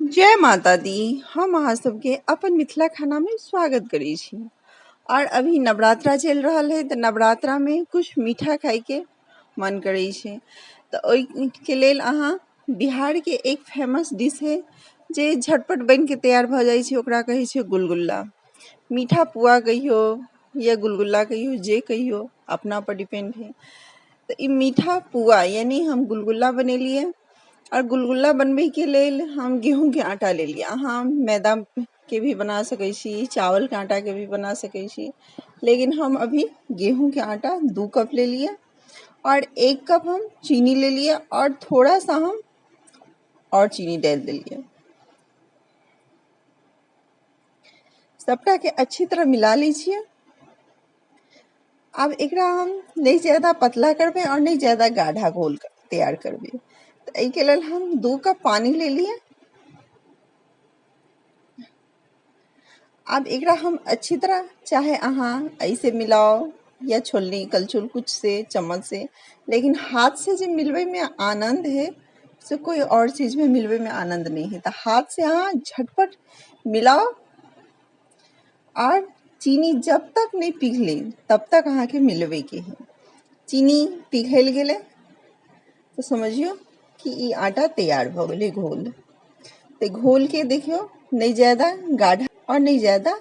जय माता दी। हम अहाँ सबके अपन मिथिला खाना में स्वागत करै छी। और अभी नवरात्रा चलि रहल है, तऽ नवरात्रा में कुछ मीठा खाइके मन करै छै, तऽ ओहिके लेल अहाँ बिहारके एक फेमस डिश है जे झटपट बनिके तैयार भऽ जाइ छै, ओकरा कहै छै गुलगुल्ला। मीठा पुआ कहियौ या गुलगुल्ला कहियौ, जे कहियौ अपना पर डिपेंड है। तऽ ई मीठा पुआ यानी हम गुलगुल्ला बनेलियै। और गुलगुल्ला बनबैके लेल हम गेहूँके आटा लेलियै। अहाँ मैदाके भी बना सकै छी, चावलके आटाके भी बना सकै छी, लेकिन हम अभी गेहूँके आटा 2 कप लेलियै और 1 कप हम चीनी लेलियै और थोड़ा सा हम और चीनी डालि देलियै। सबटाके अच्छी तरह मिला लै छियै। आब एकरा हम नहि ज्यादा पतला करबै और नहि ज्यादा गाढ़ा घोल तैयार करबै, तऽ एहिके लेल हम 2 कप पानी लेलियै। आब एकरा हम अच्छी तरह, चाहे अहाँ ऐसे मिलाओ या छोलनी कलछुल कुछ से, चम्मच से, लेकिन हाथ से जे मिलबै में आनंद है से कोई और चीज में मिलबै में आनंद नहीं है। तो हाथ से अहाँ झटपट मिलाओ और चीनी जब तक नहीं पिघले तब तक अहाँ के मिलबे के है। चीनी पिघल गेलै तो समझियो कि ई आटा तैयार भ गेलै घोल। तो घोल के देखियो नहीं ज्यादा गाढ़ा और नहीं ज्यादा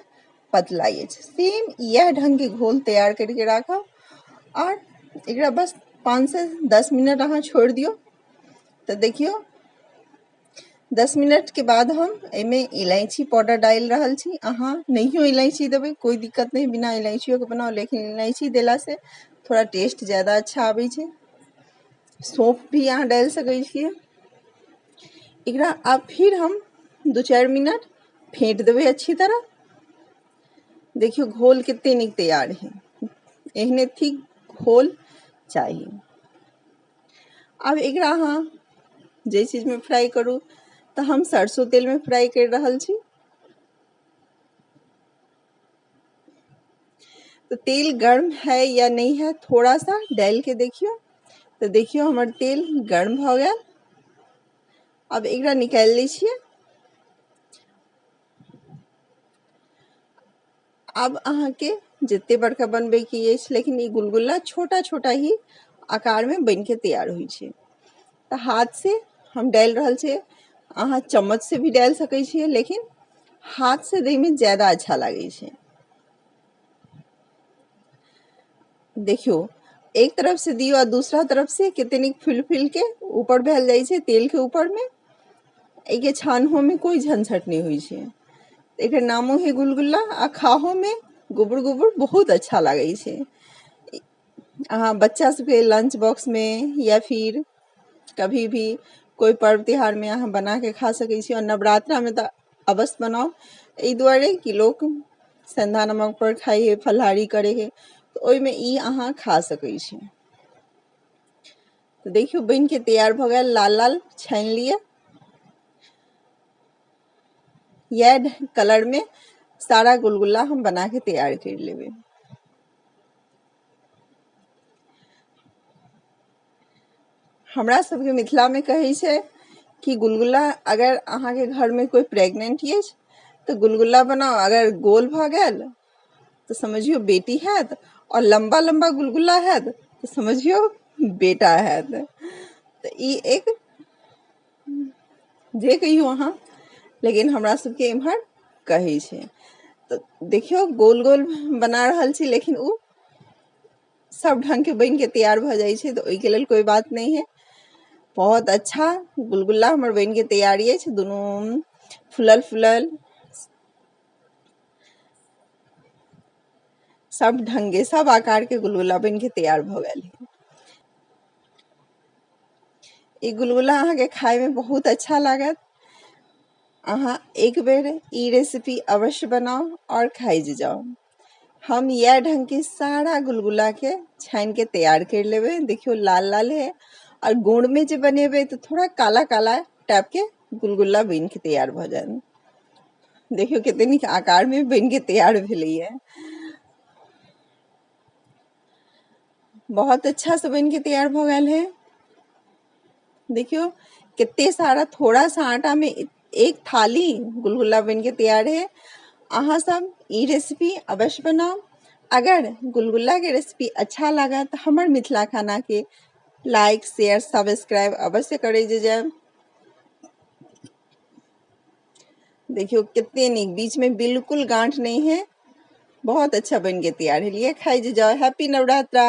पतला अछि। सेम इएह ढंग के घोल तैयार करके राखब और एकरा बस 5 से 10 मिनट अहाँ छोड़ि दियौ। तो देखियो 10 मिनट के बाद हम एहिमे इलायची पाउडर डालि रहल छी। अहाँ नहियो इलायची देबै कोई दिक्कत नहीं, बिना इलायचियोके बनाउ, लेकिन इलायची देलासँ थोड़ा टेस्ट ज्यादा अच्छा आबै छै। सौंफ भी अहाँ डालि सकै छियै एकरा। आब फिर हम 2-4 मिनट फेंट देबै अच्छी तरह। देखियो घोल कते नीक तैयार है, एहने थिक घोल चाही। आब एकरा अहाँ जे चीजमे फ्राई करू, तऽ हम सरसों तेलमे फ्राई करि रहल छी। तो तेल गर्म है या नहीं है थोड़ा सा डालि के देखियो। तो देखियो हमर तेल गर्म भऽ गेल। अब एकरा निकालि लै छियै। आब अहाँके जते बड़का बनबैके अछि, लेकिन ई गुलगुल्ला छोटा छोटा ही आकारमे बनिके तैयार होइ छै। तऽ हाथ से हम डालि रहल छियै, अहाँ चम्मच से भी डालि सकै छियै, लेकिन हाथ से दैमे ज्यादा अच्छा लागै छै। देखियो एक तरफ से दियो आ दूसरा तरफ से कते नीक फुलि फुलि के ऊपर भेल जाइ छै तेल के ऊपर में। एहिके छानहो में कोई झंझट नहीं होइ छै। एकर नामो है गुलगुल्ला आ खाहो में गुबुर गुबुर बहुत अच्छा लागै छै। अहाँ बच्चा सबके लंच बॉक्स में या फिर कभी भी कोई पर्व त्योहार में अहाँ बना के खा सकै छी। और नवरात्रा में तऽ अवश्य बनाउ, एहि दुआरे कि लोक सेंधा नमक पर खाइ है, फलाहारी करे है, तऽ ओहिमे ई अहाँ खा सकै छी। तऽ देखियौ बनि के तैयार भऽ गेल, लाल लाल छानि लिअ। इएह कलर में सारा गुलगुल्ला हम बना के तैयार कर लेबै। हमरा सबके मिथिला में कहै छै कि गुलगुल्ला अगर अहाँके घर में कोई प्रेग्नेंट अछि तऽ गुलगुल्ला बनाउ, अगर गोल भऽ गेल तऽ समझियौ बेटी हैत, और लम्बा लम्बा गुलगुल्ला हैत तऽ समझियौ बेटा हैत। तऽ ई एक जे कहियौ अहाँ, लेकिन हमरा सबके एम्हर कहै छै। तऽ देखियौ गोल गोल बना रहल छी, लेकिन ओ सब ढंग के बनि के तैयार भऽ जाइ छै, तऽ ओहिके लेल कोई बात नहीं है। बहुत अच्छा गुलगुल्ला हमर बनि के तैयार अछि, दुनू फुलल फुलल सब ढंग के सब आकार के गुलगुल्ला बनि के तैयार भऽ गेल है। ई गुलगुल्ला अहाँके खाय में बहुत अच्छा लागत। अहाँ एक बेर ई रेसिपी अवश्य बनाउ और खाइ जे जाउ। हम इएह ढंग के सारा गुलगुला के छानि के तैयार कर लेबै। देखियौ लाल लाल है, और गुड़ में जे बनेबै तऽ थोड़ा काला काला टाइप के गुलगुल्ला बनि के तैयार भऽ जायत। देखियौ कते नीक आकार में बनि के तैयार भेलैया। बहुत अच्छा से बनि के तैयार भऽ गेल है। देखियौ कते सारा थोड़ा सा आटा में एक थाली गुलगुला बनके तैयार है। अहाँ सब ई रेसिपी अवश्य बनाउ। अगर गुलगुला के रेसिपी अच्छा लगा तो हमर मिथिला खाना के लाइक शेयर सब्सक्राइब अवश्य करै जे जायब। देखियो कितने नीक, बीच में बिल्कुल गांठ नहीं है, बहुत अच्छा बन के तैयार है। लिए खाई जे जाओ। हैप्पी नवरात्रा।